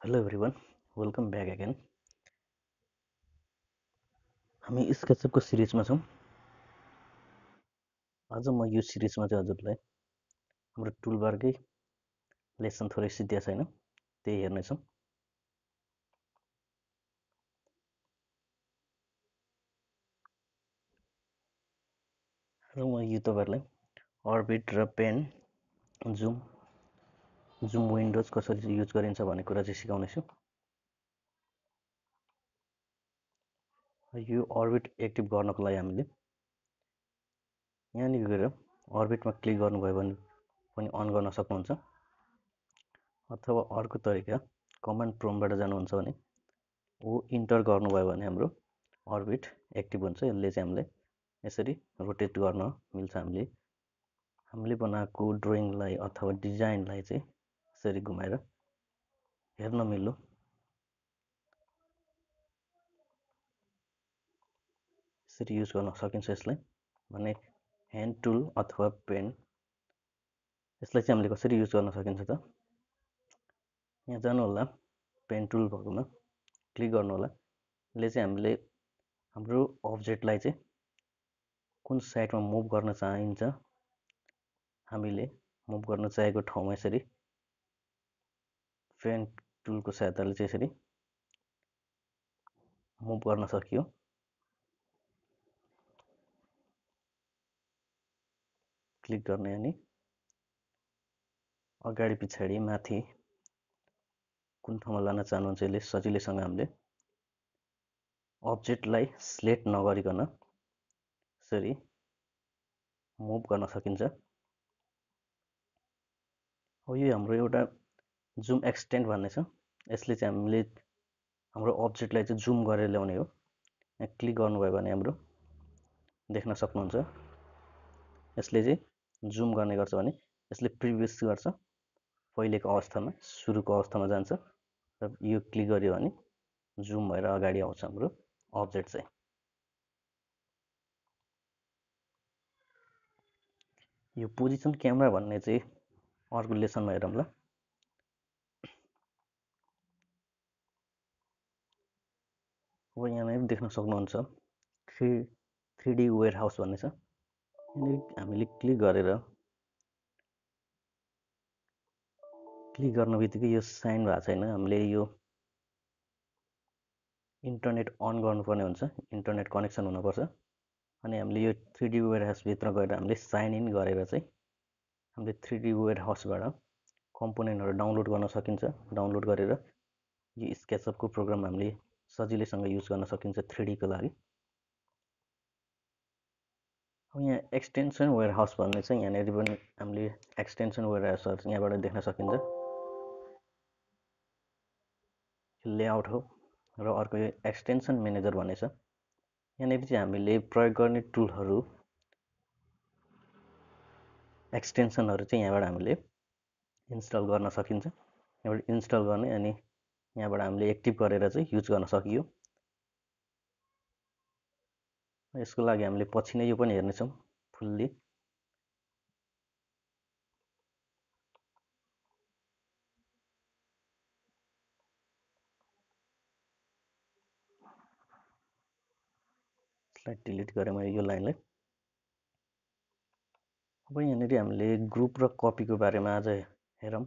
Hello everyone, welcome back again. हामी स्केचअपको सिरिजमा छौँ। आज म यो सिरिजमा चाहिँ हजुरलाई हाम्रो टुलबारकै लेसन थोरै सिद्धिया छैन, त्यही हेर्नेछौँ। र म यो तपाईँहरूलाई अर्बिट र पेन, जुम विन्डोज कसरी युज गरिन्छ भन्ने कुरा चाहिँ सिकाउनेछु। यो अर्बिट एक्टिभ गर्नको लागि हामीले यहाँनिर गएर अर्बिटमा क्लिक गर्नुभयो भने पनि अन गर्न सक्नुहुन्छ, अथवा अर्को तरिका कमान्ड प्रोम्पटबाट जानुहुन्छ भने इन्टर गर्नुभयो भने हाम्रो अर्बिट एक्टिभ हुन्छ। यसले चाहिँ हामीलाई यसरी रोटेट गर्न मिल्छ। हामीले बनाएको ड्रइङलाई अथवा डिजाइनलाई चाहिँ यसरी घुमाएर हेर्न मिल्यो। यसरी युज गर्न सकिन्छ। यसलाई भने ह्यान्ड टुल अथवा पेन, यसलाई चाहिँ हामीले कसरी युज गर्न सकिन्छ त, यहाँ जानु होला, पेन टुल भएकोमा क्लिक गर्नु होला। यसले चाहिँ हामीले हाम्रो अब्जेक्टलाई चाहिँ कुन साइडमा मुभ गर्न चाहिन्छ, हामीले मुभ गर्न चाहेको ठाउँमा यसरी पेन टुलको सहायताले चाहिँ यसरी मुभ गर्न सकियो। क्लिक गर्ने अनि अगाडि पछाडि माथि कुन ठाउँमा लान चाहनुहुन्छ यसले सजिलैसँग हामीले अब्जेक्टलाई सिलेक्ट नगरिकन यसरी मुभ गर्न सकिन्छ। अब यो हाम्रो एउटा जुम एक्सटेन्ड भन्ने छ। यसले चाहिँ हामीले हाम्रो अब्जेक्टलाई चाहिँ जुम गरेर ल्याउने हो। यहाँ क्लिक गर्नुभयो भने हाम्रो देख्न सक्नुहुन्छ यसले चाहिँ जुम गर्ने गर्छ भने यसले प्रिभियस गर्छ, पहिलेको अवस्थामा सुरुको अवस्थामा जान्छ र यो क्लिक गर्यो भने जुम भएर अगाडि आउँछ हाम्रो अब्जेक्ट चाहिँ। यो पोजिसन क्यामेरा भन्ने चाहिँ अर्को लेसनमा हेरौँ ल। अब यहाँनिर देख्न सक्नुहुन्छ 3D वेयरहाउस भन्ने छ। हामीले क्लिक गर्न बित्तिकै यो साइन भएको छैन। हामीले यो इन्टरनेट अन गर्नुपर्ने हुन्छ, इन्टरनेट कनेक्सन हुनुपर्छ। अनि हामीले यो 3D वेयरहाउसभित्र गएर हामीले साइन इन गरेर चाहिँ हामीले 3D वेयरहाउसबाट कम्पोनेन्टहरू डाउनलोड गर्न सकिन्छ। डाउनलोड गरेर यो स्केचअपको प्रोग्राम हामीले सजिलैसँग युज गर्न सकिन्छ 3D को लागि। अब यहाँ एक्सटेन्सन वेयरहाउस भन्ने चाहिँ यहाँनिर पनि हामीले एक्सटेन्सन वेयरहाउसहरू यहाँबाट देख्न सकिन्छ। लेआउट हो र अर्को यो एक्सटेन्सन म्यानेजर भन्ने छ। यहाँनिर चाहिँ हामीले प्रयोग गर्ने टुलहरू, एक्सटेन्सनहरू चाहिँ यहाँबाट हामीले इन्स्टल गर्न सकिन्छ। यहाँबाट इन्स्टल गर्ने अनि यहाँबाट हामीले एक्टिभ गरेर चाहिँ युज गर्न सकियो। यसको लागि हामीले पछि नै यो पनि हेर्नेछौँ फुल्ली। यसलाई डिलिट गरेँ मैले यो लाइनलाई। अब यहाँनिर हामीले ग्रुप र कपीको बारेमा आज हेरौँ।